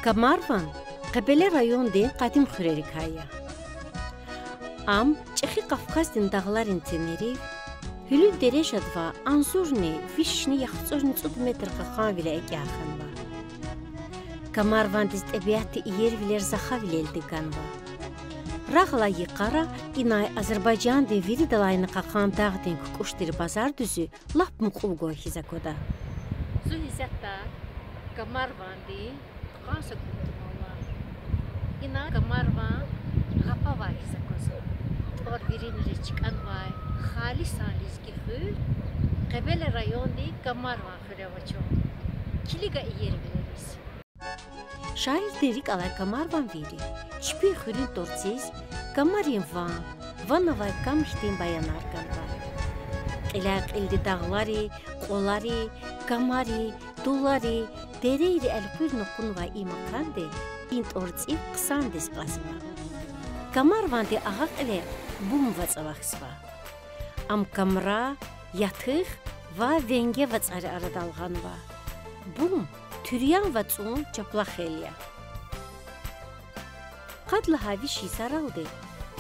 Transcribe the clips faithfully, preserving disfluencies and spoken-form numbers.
Камарван Къебеле райондин къадим хуьрерикай я. Ам ЧӀехи Кавказдин дагъларин ценерив, гьуьлуьн дережада ва агъзурни вишни яхцӀурни цӀуд метр кьакьанвиле экӀя хьанва. Камарвандиз тӀебиатдин иервилер захавилелди ганва. Рагъ алай йикъара инай Азербайжандин виридалайни кьакьан дагъдин кукӀуш тир Базардуьзуь лап мукьув гвай хьиз аквада. Зун исятда Камарвандин кьакьан са кӀунтӀмал ава. Ина Камарван гъапавай хьиз аквазва. ТӀвар виринриз чкӀанвай халисан лезги хуьр Къебеле райондин Камарван хуьре ава чун. Килига иервилериз. Шаирдин рикӀ алай камарванвийри чпин хуьруьн тӀварцӀиз камарин ван, ван авай кам хьтин баянар ганва. Кьиляй-кьилди дагълари, кьвалари, камари, тулари, дерейри элкъуьрна кьунвай и маканди и тӀварцӀив хъсандиз кьазва. Камарвандин агъа кьиле Бум вацӀ авахьзава. Ам камра, ятих ва венге вацӀари арадал гъанва. Бум туьрян вацӀун чапла хел я. Къад лагьай виш йисаралди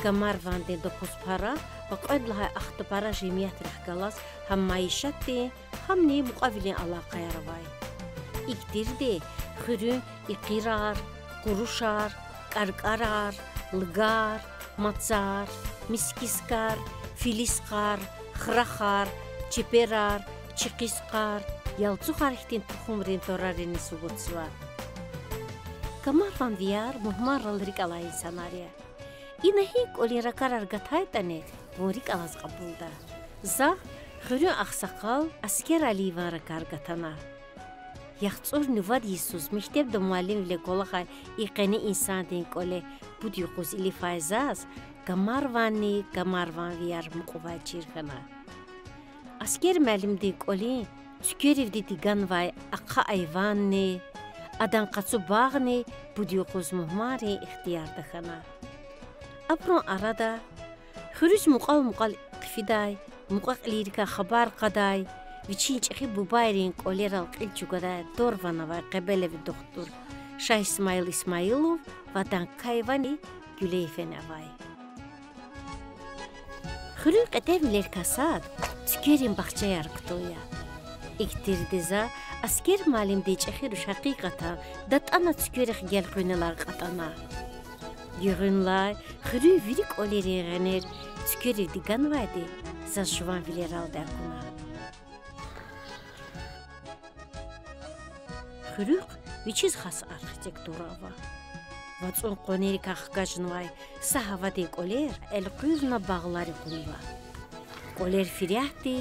Камарвандин докуз пара ва кьвед лагьай ахта пара жемиятрихъ галаз гьам майишатдин, гьамни мукьвавилин алакъаяр авай. Ихьтинди хуьруьн икъирар, къурушар, кӀаркӀарар, лгар, мацар, мискискар, филискар, храхар, чеперар, чекъискар, ялцухар хьтин тухумрин тӀварарини субутзава. Камарванвияр мугьманрал рикӀ алай инсанар я. Ина гьи кӀвалин ракӀарар гатайтӀани, вун рикӀ алаз кьабулда. За хуьруьн агъсакъал Аскер Алиеван ракӀар гатана. ЯхцӀурни вад йисуз мектебда муаллимвиле кӀвалахай и къени инсандин кӀвале пуд юкъуз илифай заз Камарванни камарванвияр мукьувай чир хьана. Аскер муаллимдин кӀвалин цуькверивди диганвай ахъа айванни, адан къацу багъни пуд юкъуз мугьманрин ихтиярда хьана. Абурун арада хуьруьз мукьвал-мукьвал хъфидай, мукьва-кьилийрикай хабар кьадай, вичин чӀехи бубайрин кӀвалерал кьил чӀугвадай тӀвар-ван авай Къебелеви духтур Шагьисмаил Исмаилов ва адан кайвани Гуьлейфени авай. Хуьруьн кьетӀенвилерикай сад цуькверин бахчаяр кутун я. Ихьтинди за Аскер муаллимдин чӀехи руш гьакъикъатдани датӀана цуькверихъ гелкъуьнелай кьатӀана. Гуьгъуьнлай хуьруьн вири кӀвалерин гъенер цуькверивди ганвайди заз жуван вилералди акуна. Хуьруьхъ вичиз хас архитектура ава. ВацӀун къванерикай хкажнавай са гьавадин кӀвалер элкъуьрна багълари кьунва. КӀвалер фирягьди,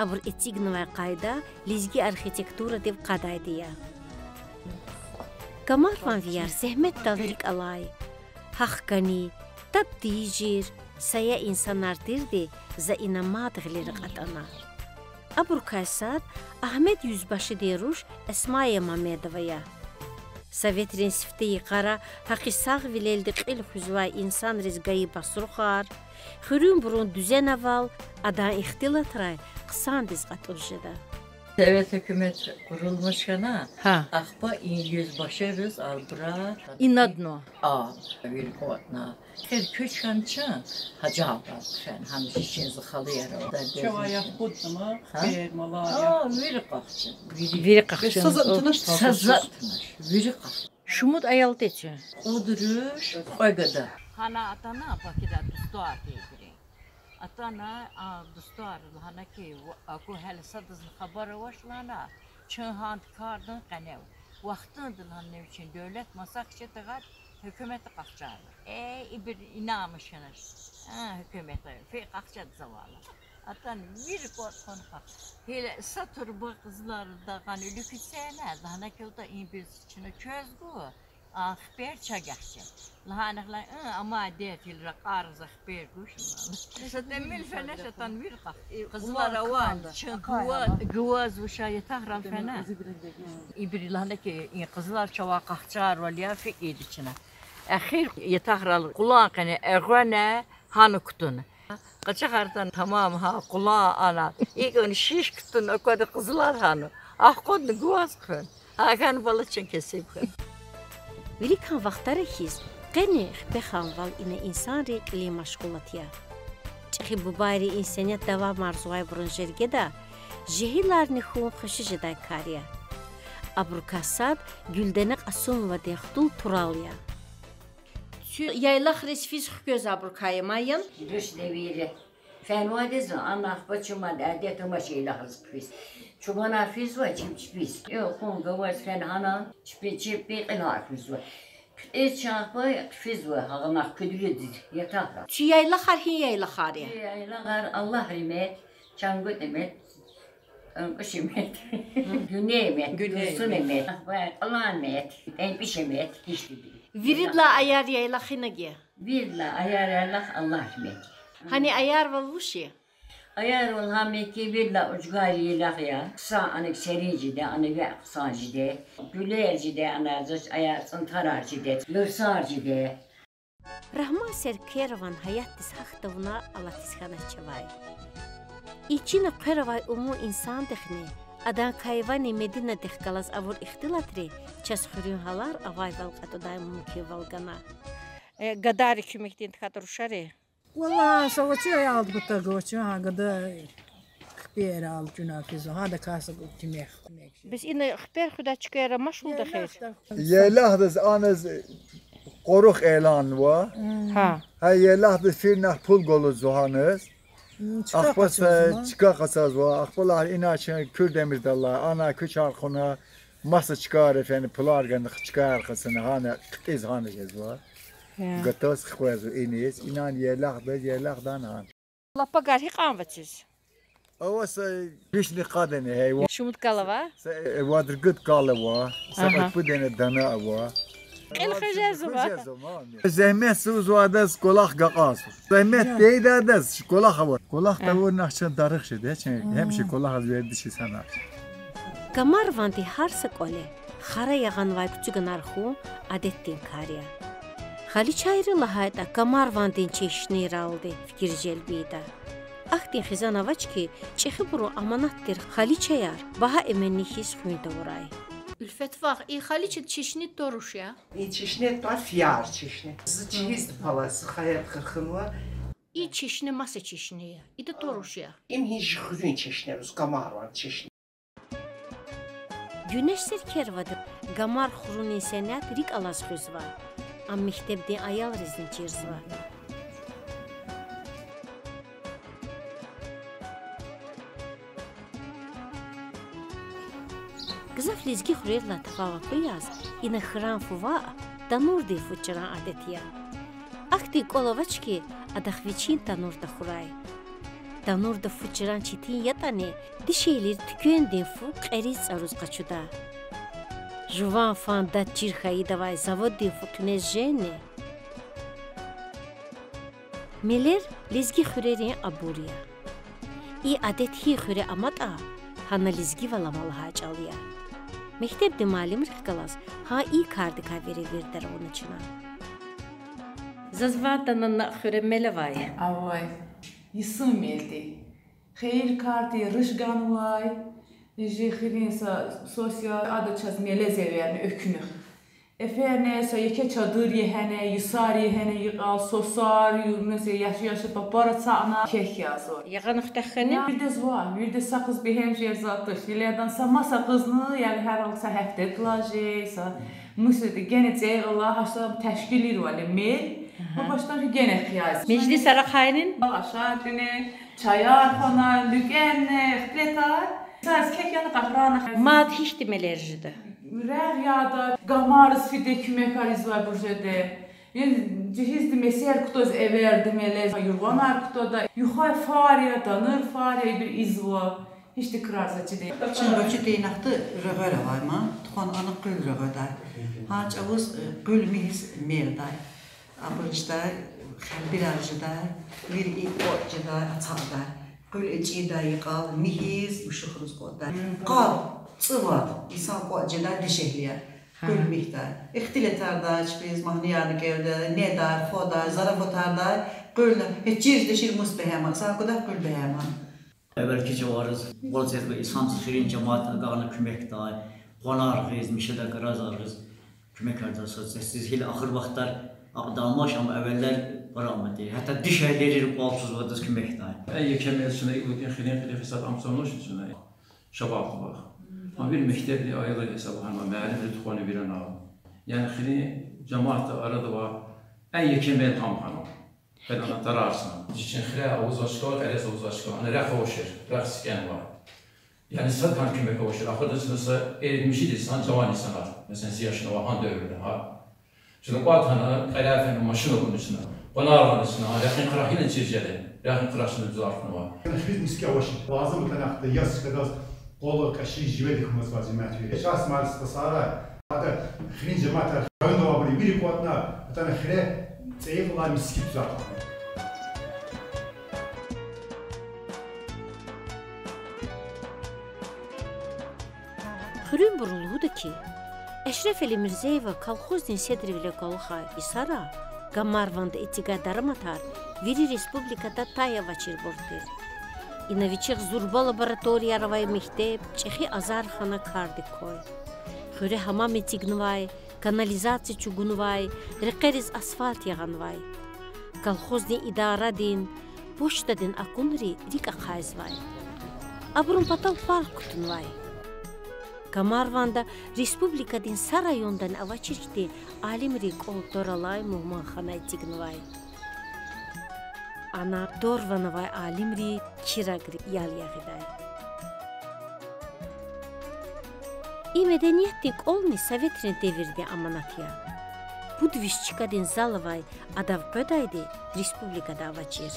абур эцигнавай къайда лезги архитектурадив кьадайди я. Камарванвияр зегьметдал рикӀ алай, гьахьгани, таб тийижир, сая инсанар тирди за ина мад гъилера кьатӀана. Абурукай сад Агьмед Юзбашидин руш Эсмая Мамедова я. Советрин сифте йикъара гьакъисагъвилелди кьил хуьзвай инсанриз гайи басрухар, хуьруьнбурун дуьзенавал адан ихтилатрай хъсандиз кьатӀуз жеда. Совет гьукумат къурулмиш хьана, ахпа и юзбашириз абура инадна, а, вири кӀватӀна. Эхир куьч хьана чун Гьажи агъадал хьана, гьамиша чун зи халаяр авай. Чавай акъудна, фермалар, вири къахчу, вири. Вири къахчу. Са затӀ тунач, са затӀ тунач, вири къахчу. Шумуд аял тече? Кьуд руш, кьве гада. Гьана атана Бакуда дустар тир ибурун. Атана, а, дустар лагьана хьи, ва-, аку гьеле садазни хабар авач лагьана, чун гьана кардин къенев. Вахтунда лагьана вичин девлет маса хчи тагъат гьукуматди къахчарна. Э, ибур инанмиш хьанач. А, гьукуматди фи къахчад завала. Атана вири кӀватӀ хьана къахча. Гьеле са турба къизилар дагъана уьлуькицена, лагьана хьи, ибур чна квез гу, а хипер чагахчи. Лагьана хьи, ы, амма дет ил ракъар за хипер гуш лагьана. Са тӀимил фенач атана вири къахча. Къизилар аван, чун гва-, гваз вуша ятагърал фена. Ибуру лагьана хьи, и къизилар чавай къахчарвал я, фикӀиди чна. Эхир ятагърал къулан къене эгъвена гьана кутуна. Къачагъар атана тамам гьа къулан ана. ИкӀ яна шиш кутуна аквада къизилар гьана. Ахкъудна гваз хъвена. Гьа хьана бала чун кесиб хьана. Виликан вахтара хьиз, къени хипехъанвал ина инсанрин кьилин машгъулат я. ЧӀехи бубайри инсаният давамарзавайбурун жергеда жегьиларни хьун хвеши жедай кар я. Абурукай сад Гуьлдане Кьасумовадин хтул турал я. Куь яйлахриз физ хквез абурукай я, ма я? Дуьз девирда. Фенвайди за, ана ахпа чумад адет амач яйлахриз хъфиз. Чубанар физва чим чпиз. Э, хъун гваз фена гьана, чпи, чпи кьилар хъфизва. Хъфиз чахъ хъфизва, гьагъанахъ куьдлуьдиз ятахъ. Куь яйлахар гьи яйлахар я? Куь яйлахар Аллагь римет, Чангут имет, Анкуш имет, Гуьне имет, Гуьне Турсун имет, Кьалан имет, Тенпиш имет, гьишди. Виридалай аяр яйлах гьина я? Виридалай аяр яйлах Аллагь римет. Гьана аярвал вуч я? Аярвал гьам я ки, виридалай ужгар яйлах я. Хъсан, ана серин жеда, ана ве хъсан жеда. Гуьлер жеда, ана заз аяр цӀунтарар жеда, лурсар жеда. Рагьман Серкерован гьаятдиз гьахьда вуна алатиз хьанач чавай. И чина хъвер авай умун инсандихъни, адан кайвани Мединадихъ галаз авур ихтилатри чаз хуьруьн гьалар авайвал кьатӀудай мумкинвал гана. Э, гадайри куьмекдин тахьайтӀа рушари? Валлагь, са вацӀи аялди патав гвачун, гьа гада хипер алукӀуна физва, гьадакай са куьмек, куьмек. Бес ина хипер хуьдай чкаяр машгъулда хьиз? Яйлахдиз аниз къурухъ эланва. Гьа. Гьа яйлахдиз фирнахъ пул гвалузва аниз. Ахпа са чка къачузва, ахпа лагьана ина чи Куьрдемирдал алай, ана куьчар кьуна, маса чкаяр фена, пулар гана, чкаяр къачуна, гьана хъиз гьана жезва. Гатаз хквезва иниз, инани яйлахдиз, яйлахдани гьана. Лапагар гьикьван ава квез? Ава са вишни къад яни гьайван. Шумуд кал ава? Са, э, вад-ругуд кал ава, са кьве-пуд яни дана ава. Кьил хуьз жезва? Зегьмет цавузвайдаз кӀвалах гакьазва. Зегьмет тийидайдаз кӀвалах ава. КӀвалах тавурна чун дарих жеда, чун гьамиша кӀвалахаз вердиш хьана. Камарванди гьар са кӀвале хара ягъанвай куьцӀуьганар хьун адетдин кар я. Халичайри лагьайтӀа, камарвандин чешнейралди фикир желб ийида. Ахьтин хизан авач хьи, чӀехибурун аманат тир халичаяр багьа эменни хьиз хуьн тавурай. Уьлфет вах, и халичад чешне туруш я? И чешне тӀвар фияр чешне. Зи чигьизди палаз, зи хаят хьи хьанва. И чешне маса чешне я, ида туруш я. Им гьи чи хуьруьн чешне, руз камарван чешне. Гуьнеш Серкеровади камар хурунин сенят рикӀ алаз хуьзва. Ам мектебдин аялризни чирзава. Гзаф лезги хуьрерилай тафаватлу яз, ина хьран фу ваъ, танурдин фу чран адет я. Ахьтин кӀвал авач хьи, адахъ вичин танур тахьурай. Танурда фу чран четин ятӀани, дишегьлийри туьквендин фу кьериз-цӀаруз къачуда. Жуван фан дад чир хьайидавай заводдин фу къвенез жени? Мелер лезги хуьрерин абур я. И адет гьи хуьре аматӀа, гьана лезгивал ама лагьай чӀал я. Мектебдин муаллимрихъ галаз гьа и кардикай веревирдер авуна чна. Заз ван атана, накь хуьре мел авай? Авай. Йисун мелди. Хийир кардик руш ганвай. Жи хуьруьн са сус я, ада чаз мелез эверна экуьнихъ. Эферна, са еке чадыр егьена, йисар егьена йикъал, сусар, ю-, месела, яш-яшай папар ацукьна, кек язава. Ягъана хутахъ хьана? Виридаз ва, виридаз са къуз бегьем жез затӀ туш. Гьеле адан са маса къузни, яни гьар вал са гьафтедилай жез, са мусди гена цӀейи алай, гьа са тешкилирвал мел. Ма башдан гена хъияз. Межлисар ахъайнин? Ашар кьуна, чаяр хъвана, луькӀуьнна, ихтилатар. Саз кек яна къагьрана. Мад гьихьтин мелер жеда? Регъуь яда, гамариз фида, куьмекар ийизвайбур жеда. Ин жигьизди месер кутаз эверда мелез, юргъанар кутада, юхай фар я, танур фар я, ибур ийизва. Гьихьтин крар зачида. Чун бачитӀа инахъда регъуьр авай ман, тухвана ана къуьл регъуьдай. Гьа чӀавуз, э, къуьл михьиз мелдай. Абур жедай, хелбирар жедай, вири кӀватӀ жедай, ацукьдай. Къуьл эцигдай йикъал, михьиз, мушухриз кӀватӀдай. Къал, цӀувад инсан кӀватӀ жедай дишегьлияр. Къуьл михьдай. Ихтилатардай, чпиз магьниярни кӀелдай, недай, ходай, зарафатардай, къуьлни, э, чир дишир мус бегьема, са кӀвадай къуьл бегьема. Эвелки чӀавариз ваз эзва инсанди ширин жемят агакьна куьмекдай, къванар гъиз, мишедай гаразар гъиз. Куьмекар за сад сесиз гьил ахир вахтар акьдамаш, амма эвеллер пара аматир. Гьатта дишегьлийрин кӀвал чузвадаз куьмекдай. Эн еке мел чна ивудин хилин къилих гьисаб амцамнуш чна. Шабатвах. Ам вири мектебдин аялар гьисаб гьанва, муаллимри тухвана вирана. Яни хилин жамаатдин арада ва эн еке мел гьам хьанва. Къе ана тарарсна. Чи хире авузвачка, эрез авузвачка, ана рехъ авачир, рехъ сикӀенва. Яни сад гьана куьмек авачир, ахпа чна са эрмишиди сан жаван инсанар. Меселан, зи яшнава гьан девирда, гьа. Чна кӀватӀ гьана, кьеле фена машин акуна чна. Къванер гъана чна, рехъин крахилин чир жеда. Рехъин крахилин зур хьанва. Хириз мискӀин авачир. Лазим атана хьи яз чкадаз къвалав каши живедик маз вазимат вири. Шахс мал стасара, ада хилин жемятар, районда авайбуру вири кӀватӀна, атана хире цӀейи кьилай мискӀин тузахъ. Хуьруьнбуру лугьуда хьи, Эшрефали Мирзеева колхоздин седривиле кӀвалахай йисара Камарванда эцигай дараматар вири республикада атай авачирбур тир. Ина вичихъ зурба лабораторияр авай мектеб, чӀехи азархана кардик квай. Хуьре гьамам эцигнавай, канализация чӀугунвай, рекьериз асфальт ягъанвай. Колхоздин идарадин, почтадин акунри рикӀ ахъайзавай. Абурун патав парк кутунвай. Камарванда республикадин са райондани авачир хьтин алимрин кӀвал тӀвар алай мугьманхана эцигнавай. Ана тӀвар-ван авай алимрин чирагри ял ягъидай. И медениятдин кӀвални советрин девирдин аманат я. Пуд виш чкадин зал авай адав къведайди республикада авачир.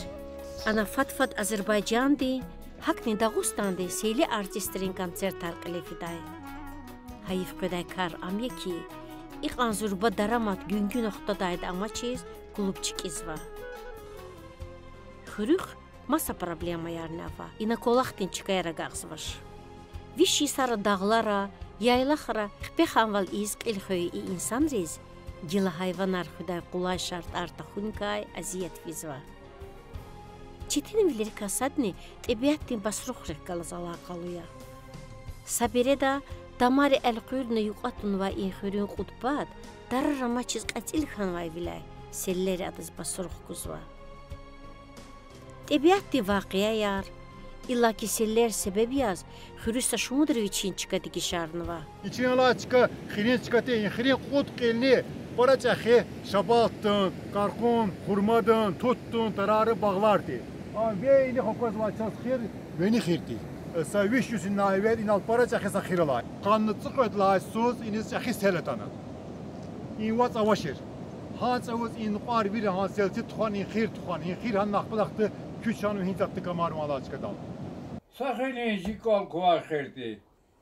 Ана фад-фад Азербайжандин, гьакӀни Дагъустандин сейли артистрин концертар кьиле фидай. Гьайиф къведай кар ам я хьи, икьван зурба дарамат гуьнгуьна хтадайди амачиз клуб чкӀизва. Хуьруьхъ маса проблемаярни ава, ина кӀвалахдин чкаяр агакьзавач. Виш йисара дагълара, яйлахра хипехъанвал ийиз кьил хвейи и инсанриз гила гьайванар хуьдай къулай шартӀар тахьуникай азият физва. Четинвилерикай садни тӀебиатдин басрухрихъ галаз алакъалу я. Са береда тамари элкъуьрна юкьва тунвай и хуьруьн кьуд пад тарар амачиз кьецӀил хьанвайвиляй селлер адаз басрух гузва. ТӀебиатдин вакъиаяр, иллаки селлер себеб яз, хуьруьз са шумудра вичин чка дегишарнава. Вичин алай чка, хилин чкадин, и хилин кьуд кьилни пара чӀехи шабалтдин, къаркъумдин, хурмадин, тутдин, тарарин багълар тир. Ам винихъ аквазвай чаз хир Вени хир тир. Са виш йисуз инай эвел инал пара чӀехи са хир алай. Къанни цӀикьвед лагьай йисуз иниз чӀехи сел атана. И вацӀ авачир. Гьа цӀавуз и нукьар вири гьа селци тухвана, и хир тухвана, и хир гьана ахпа вахтунда куьч хьанва, гьи затӀ тир Камарван алай чкадал. Са хилин жи кӀвал квай хир тир.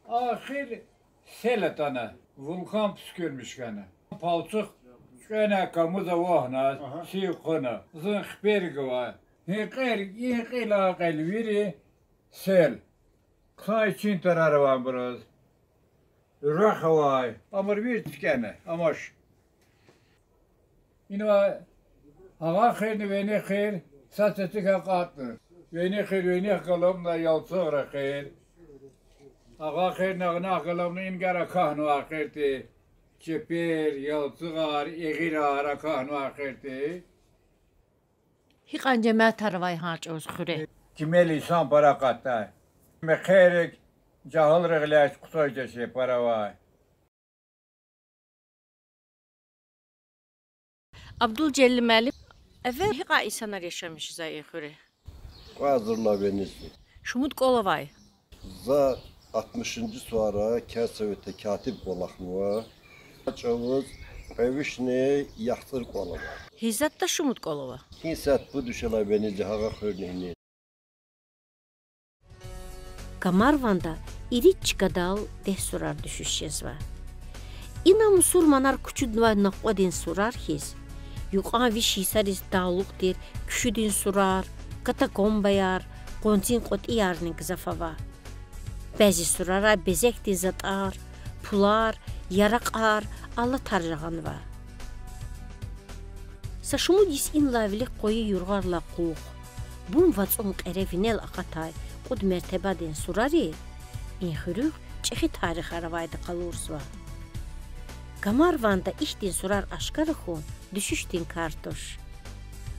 А хир сел атана, вулкан пускуьрмиш хьана. Палцух чуьнвай камуз авахьна, сив хъвана, зун хипер гвай. Гьикьван, гьикьван кьил вири сел. Хъсан ичин тарар авайбуруз, рехъ авай, амур вири цикӀена, амач. Инва агъа хирни вени хир са цецикай акъатна. Вени хир венихъ галукьна, Ялцугърин хир. Агъа хирни агънахъ галукьна, ингье акахьнавай хир тир. Чепер, Ялцугъар, Игъирар акахьнавай хир тир. Гьикьван жемятар авай гьа чӀавуз хуьре? Кимел инсан пара акъатдай. Мехъерик, жагьилрик гъиляй хъсан жезвай пара авай. Абдулжелил муаллим, эвел гьикьван инсанар яшамиш жезвай и хуьре? Кьве агъзурни виниз. Шумуд кӀвал авай? За алтмышинжи суварай кар советда катиб кӀвалахнава. А чӀавуз кьве вишни яхцӀур кӀвал ава. Гьи затӀда шумуд кӀвал ава? Гьи сят пуд вишелай виниз гьа агъа хуьрни гьиниз. Камарванда ирид чкадал дегь сурар дуьшуьш жезва. Ина мусурманар кучуднавай накьвадин сурар хьиз, юкьван виш йисариз талукь тир куьшедин сурар, катакомбаяр, къванцин кьватӀиярни гзаф ава. Бязи сурарай безекдин затӀар, пулар, яракьар, алатар жагъанва. Са шумуд йис инлай вилик къвайи юргъарилай кьулухъ, бум вацӀун кьере винел акъатай кьуд мертебадин сурари и хуьруьхъ чӀехи тарихар авайди къалурзава. Камарванда ихьтин сурар ашкара хьун дуьшуьшдин кар туш.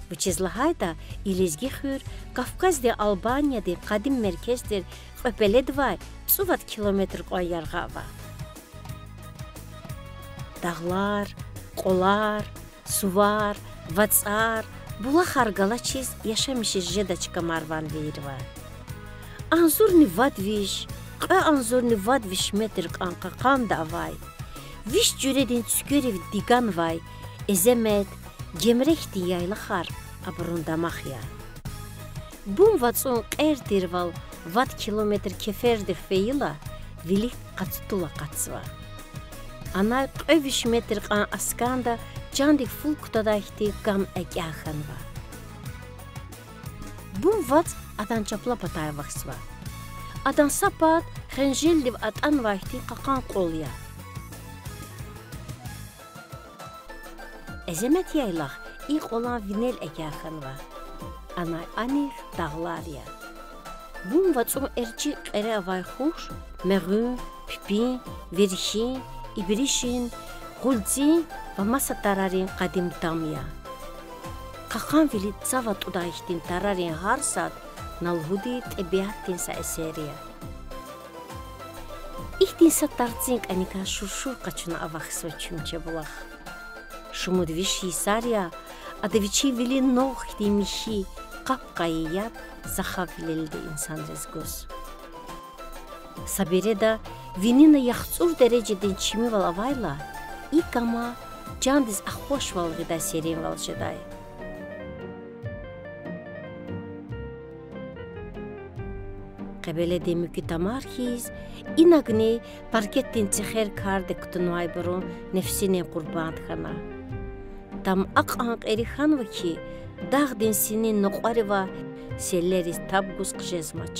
Вучиз лагьайтӀа и лезги хуьр Кавказдин Албаниядин къадим меркез тир Кьвепеледивай цӀувад километр кьван яргъа ава. Дагълар, кьвалар, сувар, вацӀар, булахар галачиз яшамишиз жедач камарванвийривай. Агъзурни вад виш, кьве агъзурни вад виш метр кьван кьакьанда авай, виш жуьредин цуькверив диганвай, эземет, гемре хьтин яйлахар абурун дамах я. Бум вацӀун кьер тирвал вад километр кефердив фейила, вилик къацу тул акъатзава. Анай кьве виш метр кьван асканда чандик фул кутадай хьтин кам экӀя хьанва. Бум вацӀ адан чапла патай авахьзава. Адан са пад хенжелдив атӀанвай хьтин кьакьан кьвал я. Эземет яйлах и кьвалан винел экӀя хьанва. Анай анихъ дагълар я. Бум вацӀун эрчӀи кьере авай хуш Мегъуьн, Пипин, Верхин, Ибришин, Гъуьлцин ва маса тарарин къадим там я. Кьакьанвили цав атӀудай хьтин тарарин гьар сад на лугьуди тӀебиатдин са эсер я. Ихьтин са тарцин кӀаникай шуршур къачуна авахьзава Чуьмче булах. Шумуд виш йисар я ада вичин вилин нагъв хьтин михьи, къап-къайи яд сахаввилелди инсанриз гуз. Са береда винина яхцӀур дережадин чимивал авайла, и кама чандиз ахвашвал гъидай серинвал жедай. Къебеледин муькуь тамар хьиз, инагни паркетдин цехер кардик кутунвайбурун нефсинин къурбанд хьана. Там акьван кьери хьанва хьи, дагъдин синин накьваривай селлериз таб гуз хъжезмач.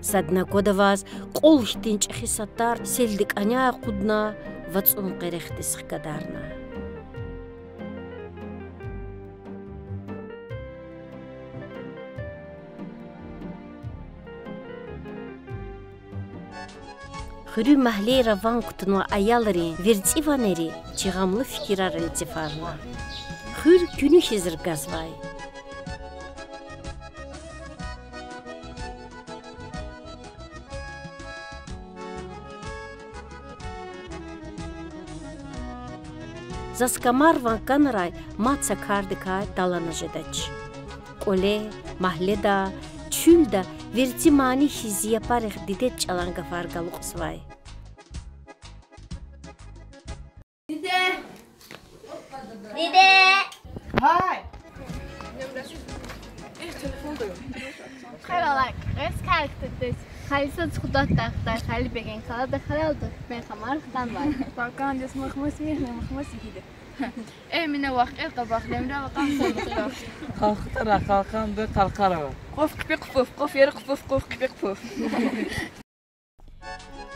Садни аквада ваз кьул хьтин чӀехи са тар селди кӀаняй акъудна, вацӀун къерехдиз хкадарна. Хуьруьн магьлейра ван кутунвай аялрин верцӀи ванери чи гъамлу фикирар илтифарна. Хуьр куьнуь хьиз ргазвай. Заз Камарван канрай мад са кардикай талгьана жедач. КӀвале, магьледа, чуьлда верцӀи мани хьиз зи япарихъ дидед чӀалан гафар галукьзавай. Диде! Диде! Гьай! Хъвалай, кьве кар кутадиз. Халиса цухдат тахтай, Хали бегин калада халалда, мен Камар хтанвай. Балкандиз махмас михне, махмас игиде. Э, мина вахкъе къабах, лемрал акъам садахта. Халкъара, халкъан бе къаркъарава. Къуф, къипи, къуфуф, къуф, яри къуфуф, къуф, къипи, къуфуф.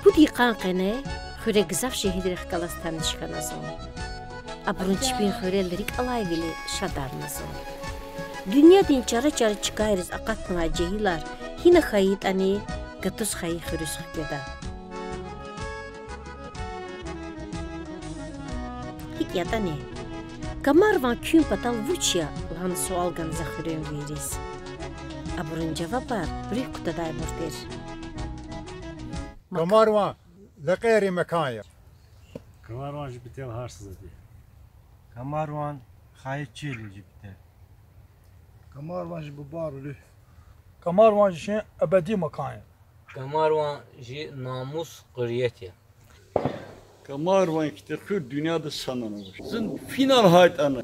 Пуд йикъан къене хуьре гзаф шегьидрихъ галаз таниш хьана зун. Абурун чпин хуьрел рикӀ алайвили шадарна зун. Дуьньядин чара-чара чкайриз акъатнавай жегьилар гьина хьайитӀани гатуз хайи хуьруьз хкведа. ГьикӀ ятӀани, Камарван куьн патал вуч я лагьана суал гана за хуьруьнвийриз. Абурун жавабар руьгь кутадайбур тир. Камарван лекьерин мекан я. Камарван жи бител гьар са затӀ я. Камарван хайи чил я жи бител. Камарван жи бубайрин руьгь. Камарван жи шин эбеди макан я. Камарван жи намус, гъуьрет я. Камарван хьтин хуьр дуьньяда санани авач. Зун фина лагьайтӀани,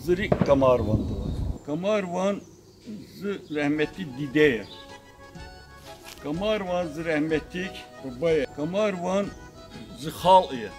зи рикӀ Камарванда ава. Камарван зи рагьметлу диде я. Камарван зи рагьметлу буба я. Камарван зи халкь я.